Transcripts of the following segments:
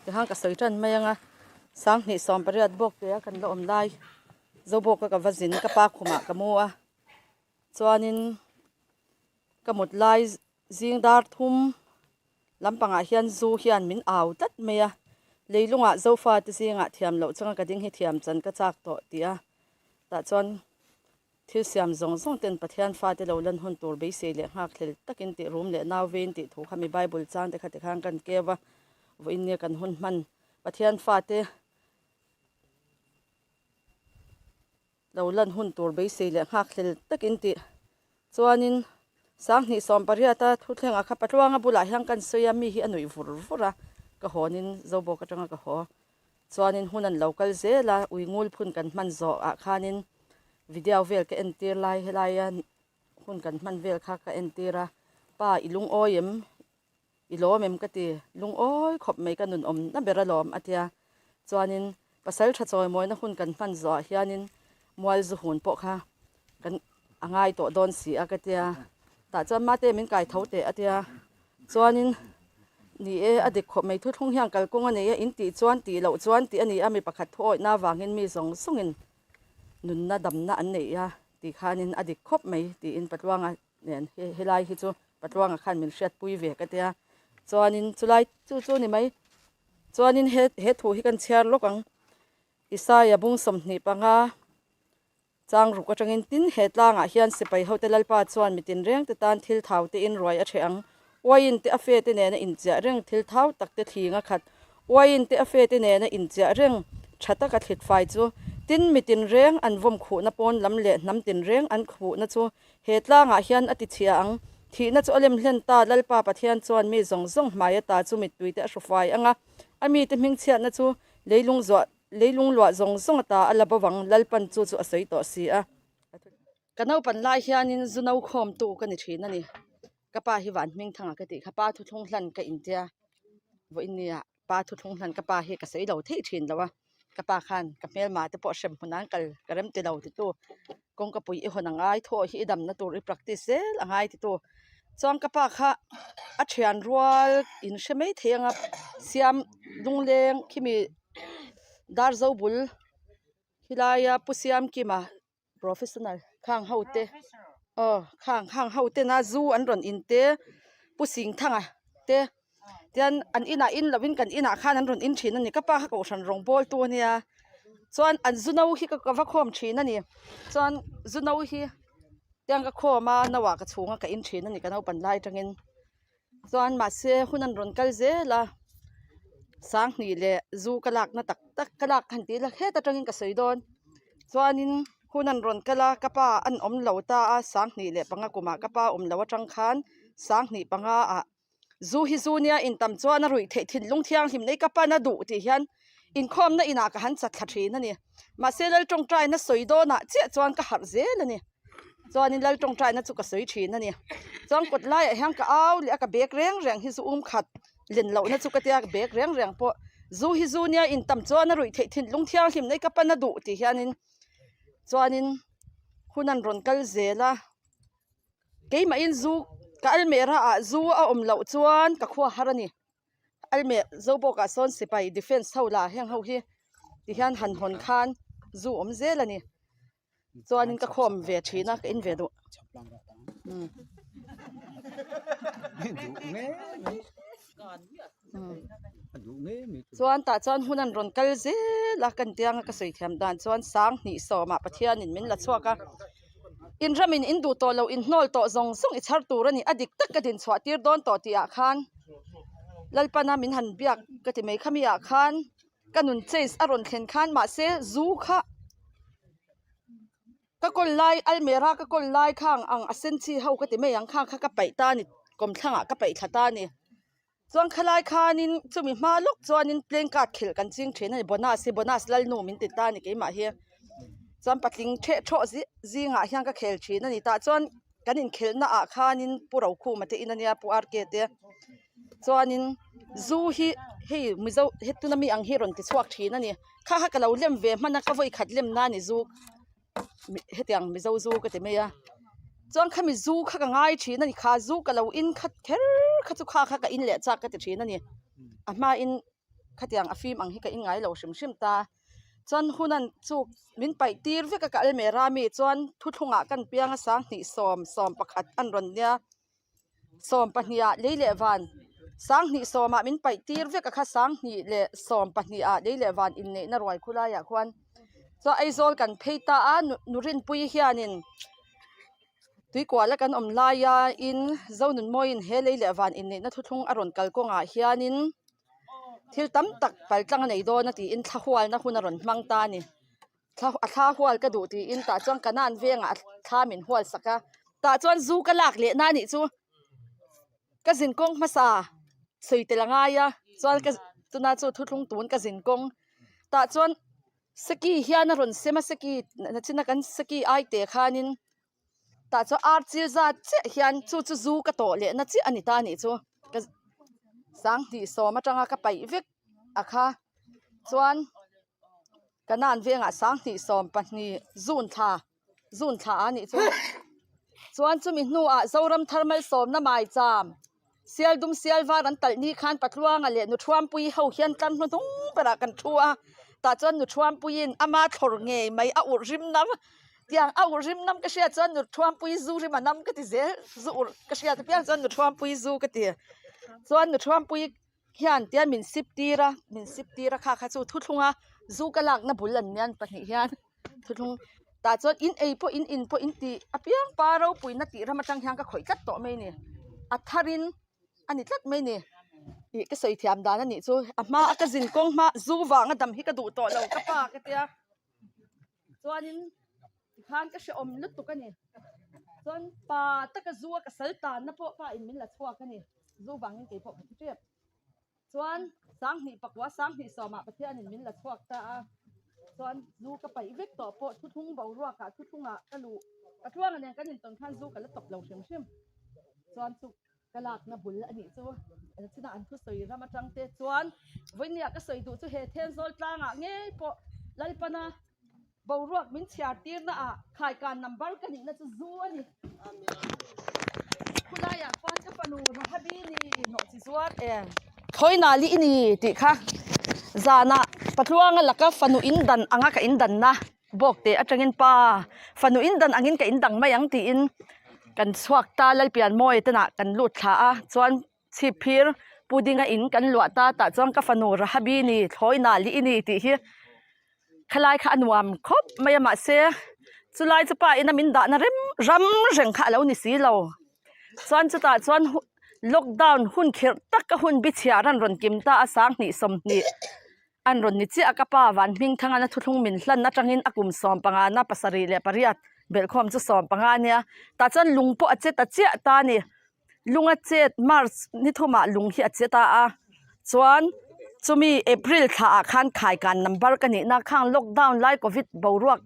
Tikhan ka sawi tan mai anga 2018 bawk te a kan la awm lai Zobawka ka va zin ka pa khumah ka mu a chuanin ka mut lai zing dar thum lampangah hian zu hian min au tlat mai a leilungah zofa te zingah thiam loh changa ka ding hi thiam chan ka chak tawh tih a tah chuan Thil siam zawng zawng ten Pathian fate lo lan hun tur beisei leh nghak hlel takin tih rum leh nau vein tih thu kha mi Bible chang te kha tikhan kan keu a, vawiin nia kan hun hman Pathian fate lo lan hun tur beisei leh nghak hlel takin tih chuanin 2018 a thuthlengah kha Patluanga bulah hian kan sawi a, mi hi a nuih vur vur a, ka hawnin Zobawk atanga ka haw. Chuanin hun an lo kal zel a, ui ngul phun kan hman zawh ah khanin video vel ka entir lai helaia hun kan hman vel kha ka entir a, pa i lungawi em? I lawm em ka ti, lungawi khawp mai ka nun awm na ber alawm a tia. Chuanin pasal tha chawimawina hun kan hman zawh ah hianin mual zu hun pawh kha kan a ngai tawh dawn si a ka tia, tah chuan mate min kai tho teh a tia. Chuanin, Ni e, a dik khawp mai thuthlung hian kalkawng a nei a, in tih chuan tih loh chuan tih a ni a, mi pakhat thuawihna avangin mi zawng zawngin nunna damna an nei a tih khanin a dik khawp mai tiin Patluanga nen helai hi chu Patluanga khan min hriatpui ve ka tia. Chuanin chulai chu chu ni mai. Chuanin he he thu hi kan chhiar lawk ang. Isaia bung 25. Chang ruk atangin tin he tlangah hian sipai hote Lalpa chuan mi tinreng te tan thil thau te in ruai a hreh ang. Uaiin te a fe te nena inchiah reng thil thau tak te thling a khat. Uaiin te a fe te nena inchiah reng tha taka thlit fai chu tin mi tinreng an vawm khuhna pawn lam leh hnam tinreng an khuhna chu he tlangah hian a ti chhia ang. Thihna chu a lem hlen ta Lalpa Pathian chuan mi zawng zawng hmai ata chu mittui te a hru fai ang a, a mite hmingchhiatna chu leilung zuah Leilung luah zawng zawng ata a la bo vang, Lalpan chu chu a sawi tawh si a. Ka naupan lai hianin zu no khawmtu ka ni thin a ni. Ka pa hi van hming thangah ka tih kha, pa thuthlung hlan ka intia. Vawiin nia pa thuthlung hlan ka pa hi ka sawi lo theih thin lo a. Ka pa khan ka hmelma te pawh hrem hmun an kal ka rem ti lo titu kawngka pui i hawn a ngai thaw hi i damna tur i practice zel a ngai titu. Chuan ka pa kha a thian rual in hre mai thei anga siam lungleng khimi Darzo bul khilai a Pu Siamkima professional khang ho te aw khang khang ho tena zu an rawn in te Pu Singthanga te tian an inah in lovin kan inah khan an rawn in thin a ni ka pa kha kohhran rawng bawl tu ania chuan an zu no hi ka va khawm thin a ni chuan zu no hi tiang ka khawm a no ah ka chhung a ka in thin a ni ka naupang lai atangin. Chuan mahse hun an rawn kal zel a, 2000 leh zu ka lakna tak tak ka lak han tih la het atangin ka sawi dawn. Chuanin hun an rawn kal a, ka pa an awm lo ta a, 2005 kumah ka pa awm lo atang khan 2005 ah zu hi zu nia intam chuan a ruih theih thinlung thianghlim nei ka pan a duh tih hian inkhawmna inah ka han chat thla thin a ni. Mahse lal tawngtaina sawi dawnah chiah chuan ka harh zel a ni. Chuanin lal tawngtaina chu ka sawi thin a ni. Chuan kawt laiah hian ka au leh a ka bag reng reng hi zu um khat len lohna chu ka tia ka bag reng reng pawh zu hi zu nia intam chuan a ruih theih thinlung thianghlim nei ka pan a duh tih hianin chuanin hun an rawn kal zel a. Keimahin zu ka almera ah zu a awm loh chuan ka khua har a ni. Almeh Zobawkah sawn sipai defence ho lah heng ho hi ti hian han hawn khan zu awm zel a ni chuanin ka khawm ve thin a ka in ve duh chuan tah chuan hun an rawn kal zel a kan tiang a ka sawi thiam dan chuan 2010 ah Pathianin min la chhuak a inramin in duh tawh loh inhnawl tawh zawng zawng i chhar tur a ni a dik tak ka din chhuah tir dawn tawh tih ah khan Lalpana min han biak ka ti mai kha mi ah khan ka nun change a rawn thlen khan mahse zu kha ka kawl lai almera ka kawl lai khang ang a sen chi ho ka ti mai ang khang kha ka paih ta a ni kawmthlang ah ka paih thla ta a ni. Chuan khalai khanin chumi hma lawk chuanin playing card khelh kan ching thin a ni bonus hi bonus lalnu min ti ta a ni keimah hi chuan patling theh thawh zingah hian ka khel thin a ni tah chuan kan inkhelh na ah khanin pu Rokhuma te in ania pu RK te chuanin zu hi hei mizo hetuna mi ang hi rawn ti chhuak thin a ni kha kha ka lo lem ve hman a ka vawi khat lem na a ni zu. hetiang mizo zu ka ti mai a chuan khami zu kha ka ngai thin a ni kha zu ka lo in khat kher kha chu kha kha ka in leh chak ka ti thin a ni a hmain. Khatiang a fim ang hi ka in ngai lo hrim hrim ta. Chuan hunan chu min paih tir vek a ka almera mi chuan thuthlungah kan piang a 20 sawm 11 an rawn nia. 12 ah lei leh van 20 sawm ah min paih tir vek a kha 20 leh 12 ah lei leh van inneihna ruai khulaiah khuan chuan Aizawl kan phei ta a nu Rinpuii hianin Tuikuala kan awm laia in Zonunmawiin he lei leh van inneihna thuthlung a rawn kal kawngah hianin thil tam tak pal tlang a nei dawn a tiin thla hualna hun a rawn hmang ta a ni. Thla a thla hual ka duh tiin tah chuan kanan vengah thla min hual sak a tah chuan zu ka lak leh na nih chu ka zin kawng hmasa sawi tel a ngai a chuan ka chuna chu thuthlung tun ka zin kawng tah chuan seki hian a rawn sem a seki nachina kan seki ai te khanin tah chuan ar chil zat chiah hian chu chu zu ka tawh leh na chiah a ni ta a nih chu ka 20 sawm atanga ka paih vek a kha chuan kanan vengah 20 sawm pahnih zun thla zun thla a nih chu chuan chumi hnuah Zoram thar malsawmna maicham sial dum sial var an talh ni khan Patluanga leh Nuthuampui ho hian tlar hnuhnung berah kan thu a tah chuan Nuthuampuiin ama thlawr ngei mai a urh rim nam tiang a urh rim nam ka hriat chuan Nuthuampui zu rim a nam ka ti zel zu urh ka hriat apiang chuan Nuthuampui zu ka ti chuan Nuthuampui hian tian min sip tir a min sip tir a kha kha chu thuthlunga zu ka lakna bul an nian pahnih hian thuthlung tah chuan in ei pawh in in pawh in tih apiang pa ropuina tih ram atang hian ka khawih tlat tawh mai a ni a tharin a ni tlat mai a ni ih ka sawi thiam dan a nih chu a hma a ka zin kawng hma zu vanga dam hi ka duh tawh lo ka pa ka tia chuanin tikhan ka hrehawm lutuk a ni chuan pa taka zu a ka sal tanna pawh pa in min la chhuak a ni zu vangin kei pawh ka thi tep chuan 20 pakua 20 sawmah Pathianin min la chhuak ta a chuan zu ka paih vek tawh pawh thuthlung boruakah thuthlungah ka luh ka tluanga nen kan intawn khan zu ka la tawp lo hrim hrim chuan chu ka lakna bul a nih chu china an thusawi ram atang te chuan vawinia ka sawi duh chu he Thenzawl tlangah ngei pawh Lalpana boruak min chhiar tirna ah khaikan number ka nihna chu zu a ni khulaiah khuan ka fanu Rahabi ni hnawh chi zuar em Thawinali i ni tih kha zanah Patluanga laka fanu in dan anga ka in danna bawk teh atangin pa fanu in dan angin ka in dang mai ang tiin kan chhuak ta Lalpianmawi te nah kan lut thla a chuan chhip phir pudding a in kan luah ta tah chuan ka fanu Rahabi ni Thawinali i ni tih hi khalai kha a nuam khawp mai a mahse chulai chu pa ina min dahna rem ram reng kha a lo ni si lo chuan chutah chuan lockdown hun khirh taka hun bichhiah an rawn kim ta a 20 sawmhnih an rawn ni chiah a ka pa van hming thangana thuthlung min hlan atangin a kum sawmpanga na pasarih leh pariat belhkhawm chu sawmpanga a nia tah chuan lung pawh a che ta chiah ta a ni. Lunga chet March ni thumah lung hi a che ta a chuan chumi April thla ah khan khaikan number ka nihna khang lockdown lai covid boruak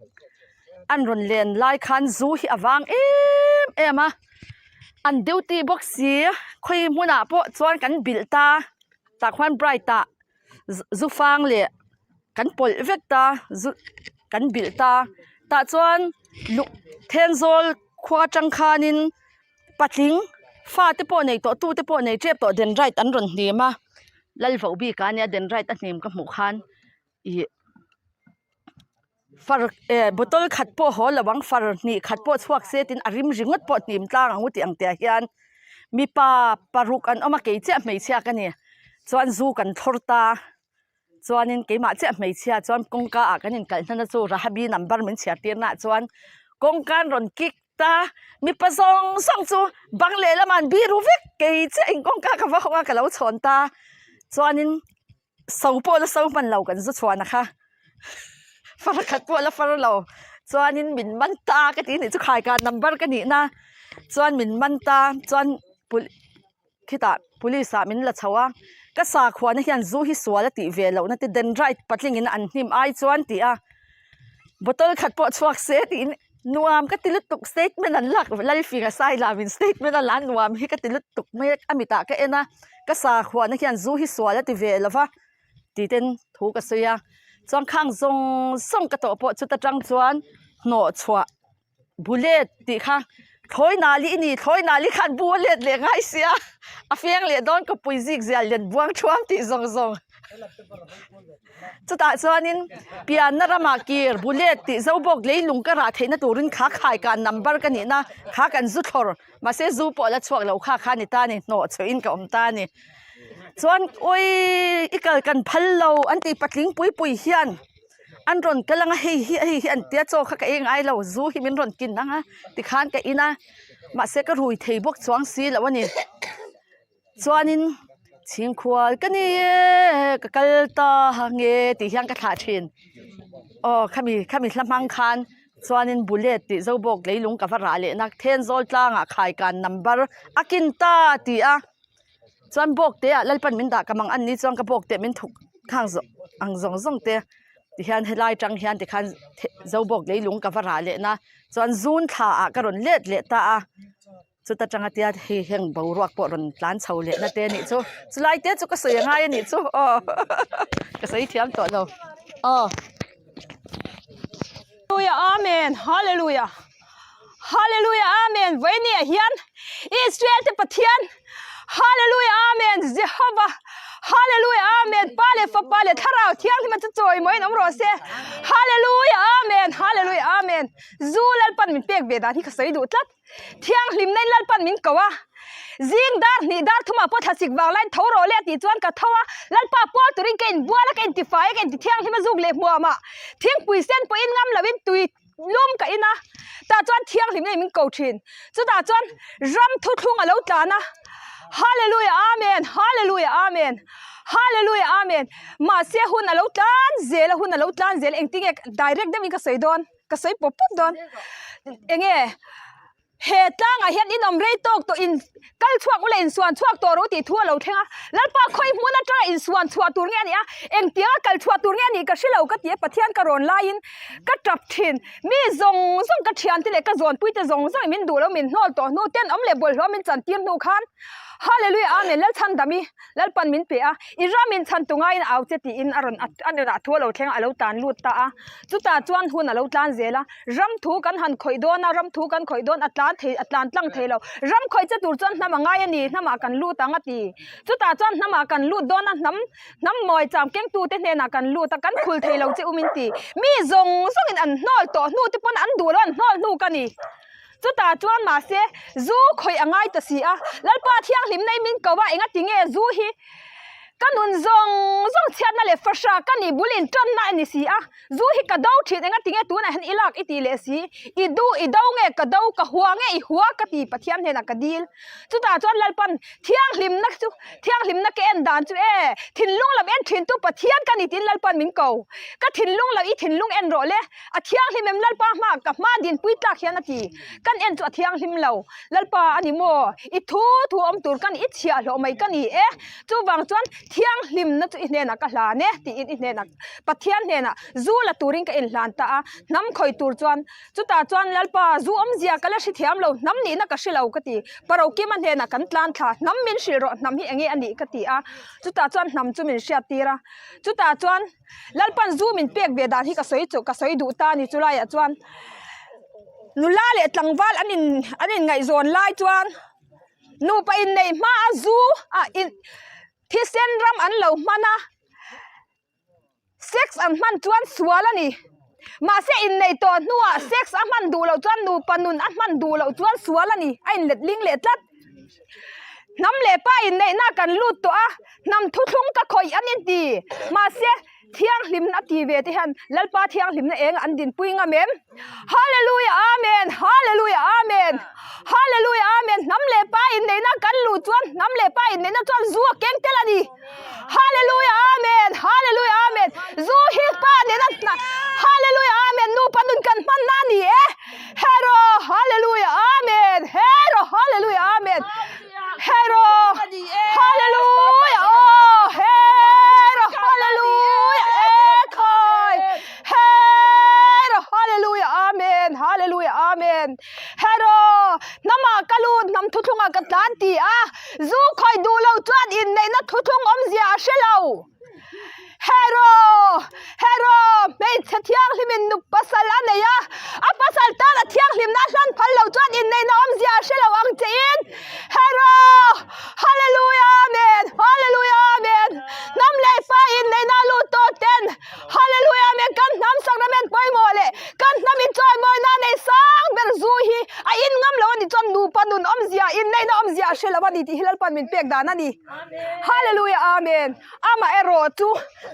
an rawn len lai khan zu hi a vang em em a an duty bawk si khawi hmunah pawh chuan kan bilh ta tah khuan bright ah zu fang leh kan pawlh vek ta zu kan bilh ta tah chuan luh Thenzawl khua atang khanin. Patling fate pawh nei tawh tute pawh nei tep tawh dendrite an rawn hnim a lalvo bik ah ania dendrite a hnim ka hmuh khan ih far eh bottle khat pawh haw lo ang far hnih khat pawh chhuak se tin a rim ringawt pawh hnim tlang ang u tih ang tih ah hian mipa paruk an awm a kei chiah hmeichhia ka ni chuan zu kan thlawr ta. Chuanin keimah chiah hmeichhia chuan kawngka ah kan inkalh hnana chu Rahabi number min chhiar tir naah chuan kawngka an rawn kick ta mipa zawng zawng chu bang lehlamah an biru vek kei chiah in kawngka ka va hawng a ka lo chhawn ta chuanin so pawh la so hman lo kan zu chhuan a kha far khat pawh la far lo chuanin min man ta ka tih anih chu khaika number ka nihna chuan min man ta chuan pul-- Khitah police ah min la chho a, ka sakhuana hian zu hi sual a tih ve lohna te dendrite patlingin an hnim ai chuan tih a, bottle khat pawh chhuak se tiin nuam ka ti lutuk statement an lak Lalfinga Sailamin statement a la nuam hi ka ti lutuk mai a, a mitah ka en a, ka sakhuana hian zu hi sual a ti ve lo va tih ten thu ka sawi a, chuan khang zawng zawng ka tawh pawh chuta tang chuan hnawh chhuah. Bullet tih kha thlawi nali i ni thlawi nali khan bu a let leh ngai sia a feng leh dawn ka pui zik zial len buang thuam tih zawng zawng. Chutah chuanin pianna ramah kir bullet tih zo bawk leilung ka rah theihna turin kha khaikan number ka nihna kha kan zu thlawr mahse zu pawh a la chhuak lo kha kha a ni ta a ni hnawh chhuahin ka awm ta a ni. Chuan awii i kal kan phal lo an tih patling pui pui hian an rawn kal ang a hei hi hei hi an tia chaw kha ka ei ngai lo zu hi min rawn kin ang a tikhan ka in a mahse ka rui thei bawk chuang si lo a ni. Chuanin chhingkhual ka ni e ka kal ta nge tih hian ka thlah thin aw khami khami hla hmang khan chuanin bullet tih zo bawk leilung ka va rah leh na thenzawl tlangah khaikan number a kin ta tih a chuan bawk te ah lalpan min dah ka mang an ni chuan ka bawk te min thuk khang zawng ang zawng zawng te tihian helai tang hian tikhan zo bawk leilung ka va rah leh na chuan zun thla ah ka rawn let leh ta a. Chuta tanga tia hei heng boruak pawh rawn tlan chho leh na te anih chu chulai te chu ka sawi angai anih chu aw ka sawi thiam tawh lo aw. Hallelujah Amen Hallelujah Hallelujah Amen Vawinia hian Israel te Pathian Hallelujah Amen Jehovah Hallelujah Amen Pa leh Fapa leh Thlarau Thianghlim a chu chawi mawiin awm rawh se Hallelujah Amen Hallelujah Amen Zu Lalpan min pek ve dan hi ka sawi duh tlat. Thianghlimna in Lalpan min ko a, zing dar hnih dar thumah pawh thlasik vang laiin tho rawh le a tih chuan ka tho a, Lalpa pual turin ka inbual a, ka intifai a, ka intithianghlim a zuk leh hmuam a, thingpui sen pawhin ngam loin tui lum ka in a, tah chuan thianghlimna in min ko thin. Chutah chuan ram thuthlung a lo tlan a, Hallelujah Amen, Hallelujah Amen, Hallelujah Amen, mahse hun a lo tlan zel a, hun a lo tlan zel a, engtinge direct deuhin ka sawi dawn. Ka sawi pawp pawp dawn. Enge he tlangah hian in awm rei tawk tawh in kal chhuak ula insuan chhuak tawh rawh tih thu a lo thleng a. Lalpa khawi hmun atanga insuan chhuah tur nge a nih a, engtianga kal chhuah tur nge a nih ka hre lo ka ti a, Pathian ka rawn laiin ka tap thin. Mi zawng zawng ka thiante leh ka zawnpuite zawng zawng in min duh lo min hnawl tawh hnu ten awm leh bawlhhlawh min chantir hnu khan Hallelujah Amen Lalchhandami Lalpan min pe a, i ram in chhan tu ngaiin au che tiin a rawn a nunah thu a lo thleng a, a lo tan lut ta a. Chutah chuan hun a lo tlan zel a, ram thu kan han khawih dawn a, ram thu kan khawih dawn a tlan thei a tlan tlang thei lo. Ram khawih che tur chuan hnam a ngai a ni, hnamah kan lut ang a ti. Chutah chuan hnamah kan lut dawn a, hnam hnam mawi cham kengtute hnenah kan lut a, kan khul thei lo che u min ti. Mi zawng zawngin an hnawl tawh hnu te pawn an duh lo an hnawl hnu ka ni. Chutah chuan mahse zu khawih a ngai ta si a, Lalpa thianghlim nei min ko a, enga tinge zu hi ka nun zawng zawng chhiatna leh fahra ka nih bul in tanna a ni si a, zu hi ka do thin enga tinge tunah hian i lak i tih leh si, i du i do nge ka do ka hua nge i hua ka ti Pathian hnenah ka dil. Chutah chuan Lalpan thianghlimna chu thianghlimna ka en dan chu e thinlung lam en thin tu Pathian ka ni tiin Lalpan min ko, ka thinlung lo i thinlung en rawh le. A thianghlim em Lalpa hma ka hma dinpui tlak hian a ti. Kan en chu a thianghlim lo. Lalpa a ni maw? I thu thu awm tur ka ni, i chhiahhlawh mai ka ni e. Chuvang chuan thianghlimna chu i hnenah ka hlan e tiin i hnenah Pathian hnenah zu la turin ka inhlan ta a. Hnam khawi tur chuan chutah chuan Lalpa zu awmzia ka la hrethiam lo, hnam nihna ka hre lo ka ti. Parokima hnenah kan tlan thla, hnam min hrilh rawh, hnam hi enge a nih ka ti a. Chutah chuan hnam chu min hriattir a. Chutah chuan. Lalpan zu min pek ve dan hi ka sawi chu ka sawi duh ta a ni chulaiah chuan nula leh tlangval an in an inngaihzawn lai chuan nupa inneih hmaa zu ah in thisen ram an lo hman a sex an hman chuan sual a ni mahse inneih tawh hnuah sex a hman duh loh chuan nupa nun a hman duh loh chuan sual a ni a inletling leh tlat. Hnam leh pa inneihna kan lut tawh a, hnam thuthlung ka khawih an inti. Mahse, thianghlimna a ti ve te hian Lalpa thianghlimna eng an dinpui ngam em? Hallelujah Amen! Hallelujah Amen! Hallelujah Amen! Hnam leh pa inneihna kan luh chuan hnam leh pa inneihna chuan zu a keng tel a ni. Hallelujah Amen! Hallelujah Amen! Zu hi pa nena Hallelujah Amen! Nupa nun kan hmanna a ni e. Hero Hallelujah Amen Hero Hallelujah Amen Hero Hallelujah Oh Hero Hallelujah Ekhoi Hero Hallelujah Amen Hallelujah Amen Hero Hnama ka lut hnam thuthlunga ka tlan ti a zu khawih duh lo chuan inneihna thuthlung awmzia a hre lo Hero Hero. Hmeichhe thianghlimin nu pasal a nei a, a pasal tan a thianghlimna a hlan phal lo chuan inneihna awmzia a hre lo ang che in. Hero! Hallelujah Amen! Hallelujah Amen! Hnam leh fa inneihna a lut tawh ten Hallelujah Amen! Kan hnam sacrament pawimawh leh kan hnam inchawimawina nei sang ber zu hi a in ngam lo a ni chuan nupa nun awmzia, inneihna awmzia a hre lo a ni tih hi Lalpan min pek dan a ni. Hallelujah Amen! Amaherawh chu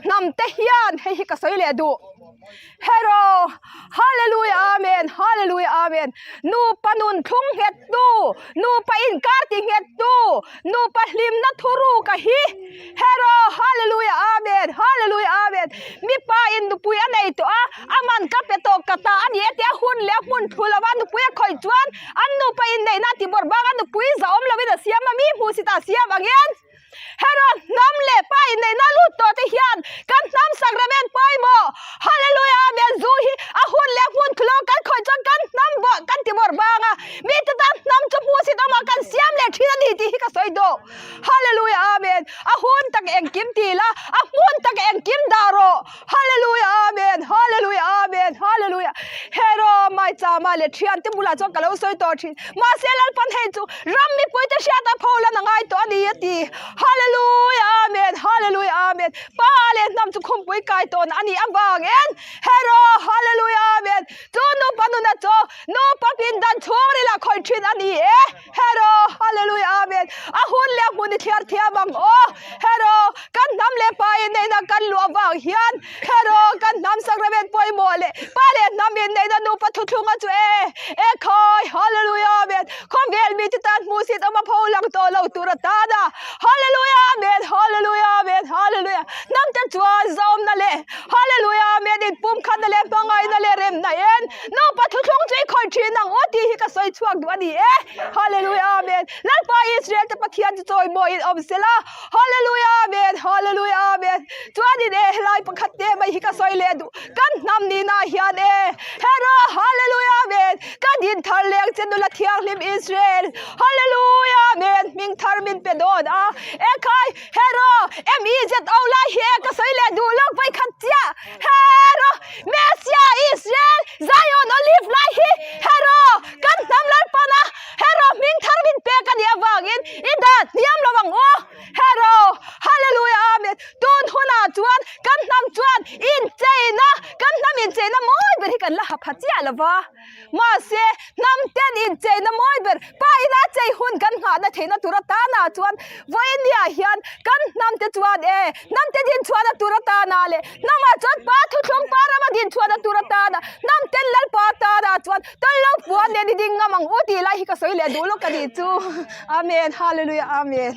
hnam te hian hei hi ka sawi leh duh. Hero! Hallelujah Amen! Hallelujah Amen! Nupa nun thlung nghet tu, nupa inkar ti nghet tu, nupa hlimna thuruka hi Hero! Hallelujah Amen! Hallelujah Amen! Mipa in nupui a nei tawh a, a man ka pe tawh ka ta a ni e tia hun leh hmun thu lova nupui a khawih chuan an nupa inneihna ti bawrh bang a nupui zahawm lovin a siam a, mi hmuhsit ah a siam angin. Hero hnam leh pa inneihna lut tawh te hian kan hnam sacrament pawimawh Hallelujah Amen zu hi a hun leh hmun thlu lo kan khawih chuan kan hnam bawh kan ti bawrh bang a, mite tan hnam chu hmuhsit awmah kan siam leh thin a ni tih hi ka sawi duh. Hallelujah Amen A hun tak engkim ti la, a hmun tak engkim dah rawh. Hallelujah Amen Hallelujah Amen Hallelujah Hero mai chama leh thiante bulah chuan ka lo sawi tawh thin mahse Lalpan hei chu ram mipuite hriat a pho lan a ngai tawh a ni a ti Hallelujah Amen Hallelujah Amen Pa leh hnam chu khumpui kai tawn a nih avangin Hero Hallelujah Amen chu nupa nuna chu nupa pindan chhungril ah khawih thin a ni e. Hero, Hallelujah, Amen. A hun leh a hmun i thliar thiam ang aw. Hero, kan hnam leh pa inneihna kan luah vang hian Hero, kan hnam sacrament pawimawh leh pa leh hnam inneihna nupa thuthlunga chu e, e khawi, Hallelujah, Amen. Khawvel mite tan hmuhsit awm a pho lang tawh lo tur atan a. Hallelujah, Amen, Hallelujah, Amen, Hallelujah. Hnamte chuan zawmna leh Hallelujah, Amen, inpumkhatna leh hmangaihna leh remna en Nupa thuthlung chu i khawih thin ang aw tih hi ka sawi chhuak duh a ni e. Hallelujah Amen. Lalpa Israel te Pathian chu chawi mawi in awm sela. Hallelujah Amen. Hallelujah Amen. Chuanin e helai pakhat te mai hi ka sawi leh duh. Kan hnam nihna hian e. Hero Hallelujah Amen. Ka din thar leng che nula thianghlim Israel. Hallelujah Amen. Hming thar min pe dawn a. Ekhai Hero MEZO lai hi e ka sawi leh duh lawk vawikhat chiah. Hero Messia Israel Zion Olive lai hi Hero kan hnam Lalpana Hero hming thar min pek a nih avangin i dah hniam lo ang u Hero Hallelujah Amen tun hunah chuan kan hnam chuan incheina kan hnam incheina mawi ber hi kan la ha pha chiah lo va. Mahse, hnam ten incheina mawi ber pa ina chei hun kan nghahna theihna tur atana chuan vawinia hian kan hnam te chuan e, hnam te dinchhuahna tur atana leh hnamah chuan pa thuthlung pa rama dinchhuahna tur atana hnam ten Lalpa atana chuan tawlhlo puan nen i ding ngam ang u tih lai hi ka sawi leh duh lawk a nih chu. Amen. Hallelujah. Amen.